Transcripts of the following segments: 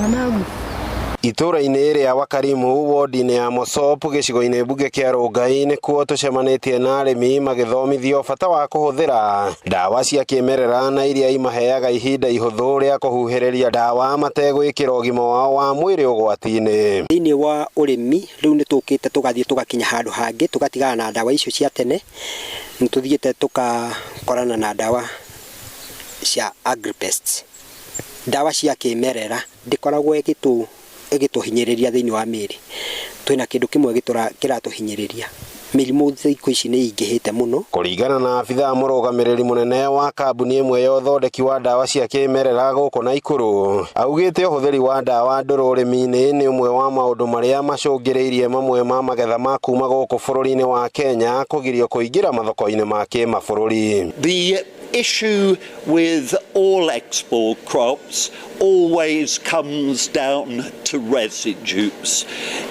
Managu. Itũũra-inĩ rĩa Wakarimu wodi-inĩ ya Mosop gĩcigo-inĩ mbunge kĩa Rongai nĩkuo tũcemanĩtie na arĩmi magĩthomithio bata wa kũhũthĩra ndawa cia kĩmerera na iria imaheaga ihinda ihũthũ rĩa kũhuhĩrĩria ndawa mategwĩkĩra ũgima wao wa mwĩrĩ ũgwati-inĩ. Thĩinĩ wa ũrĩmi rĩu nĩ tũkĩte tũgathiĩ tũgakinya handũ hangĩ tũgatigana na ndawa icio cia tene, nĩ tũthiĩte tũgakorana na ndawa cia agripests. Ndawa cia kĩmerera ndĩkoragwo ĩgĩtũhinyĩrĩria thĩinĩ wa mĩĩrĩ. Twĩna kĩndũ kĩmwe kĩratũhinyĩrĩria, mĩrimũ thikũ ici nĩ ĩingĩhĩte mũno. Kũringana na abithaa mũrũgamĩrĩri mũnene wa kambuni ĩmwe ya ũthondeki wa ndawa cia kĩmerera gũkũ Naikuru, augĩte ũhũthĩri wa ndawa ndũrũ ũrĩmi-inĩ nĩ ũmwe wa maũndũ marĩa macũngĩrĩirie mamwe ma magetha ma kuma gũkũ bũrũri-inĩ wa Kenya kũgirio kũingĩra mathoko-inĩ ma kĩmabũrũri. The issue with all export crops always comes down to residues.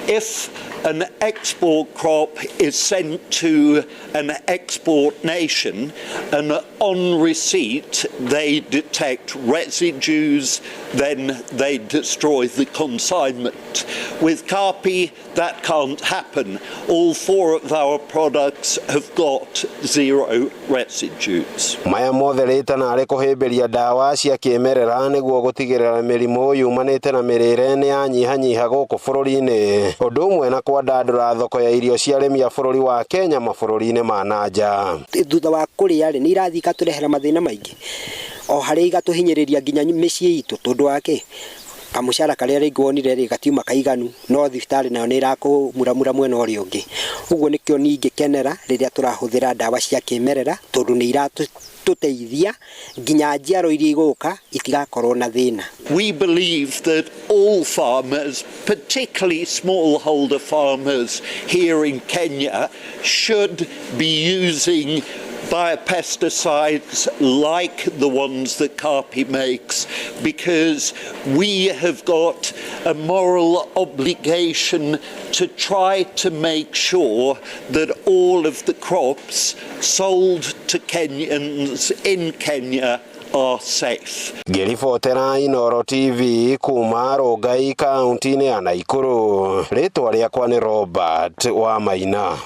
If an export crop is sent to an export nation and on receipt they detect residues, then they destroy the consignment. With Karpi, that can't happen. All four of our products have got zero residues. Maya mothe rĩta narĩ kũhĩmbĩria ndawa cia kĩmerera nĩguo gũtigĩrĩra mĩrimũ yumanĩte na mĩrĩre nĩ yanyihanyiha gũkũ bũrũri-inĩ, ũndũ ũmwe na kwandandũra thoko ya irio cia arĩmi a bũrũri wa Kenya mabũrũri-inĩ ma na nja. Thutha wa kũrĩa rĩ, nĩ irathiĩ ikatũrehera mathĩna maingĩ o harĩa igatũhinyĩrĩria nginya mĩciĩ itũ, tondũ wa kĩ kamũcara karĩa rĩngĩ wonire rĩ gatiuma kaiganu, no thibitarĩ nayo nĩ ĩrakũmuramura mwena ũrĩa ũngĩ. Ũguo nĩkĩo niĩ ingĩkenera rĩrĩa tũrahũthĩra ndawa cia kĩmerera, tondũ nĩ iratũteithia nginya njiaro iria igũka itigakorwo na thĩna. We believe that all farmers, particularly smallholder farmers here in Kenya, should be using biopesticides like the ones that Karpi makes, because we have got a moral obligation to try to make sure that all of the crops sold to Kenyans in Kenya are safe. Ngĩribotera Inooro TV kuma Rongai kaunti-inĩ ya Naikuru, rĩtwa rĩakwa nĩ Robert Wamaina.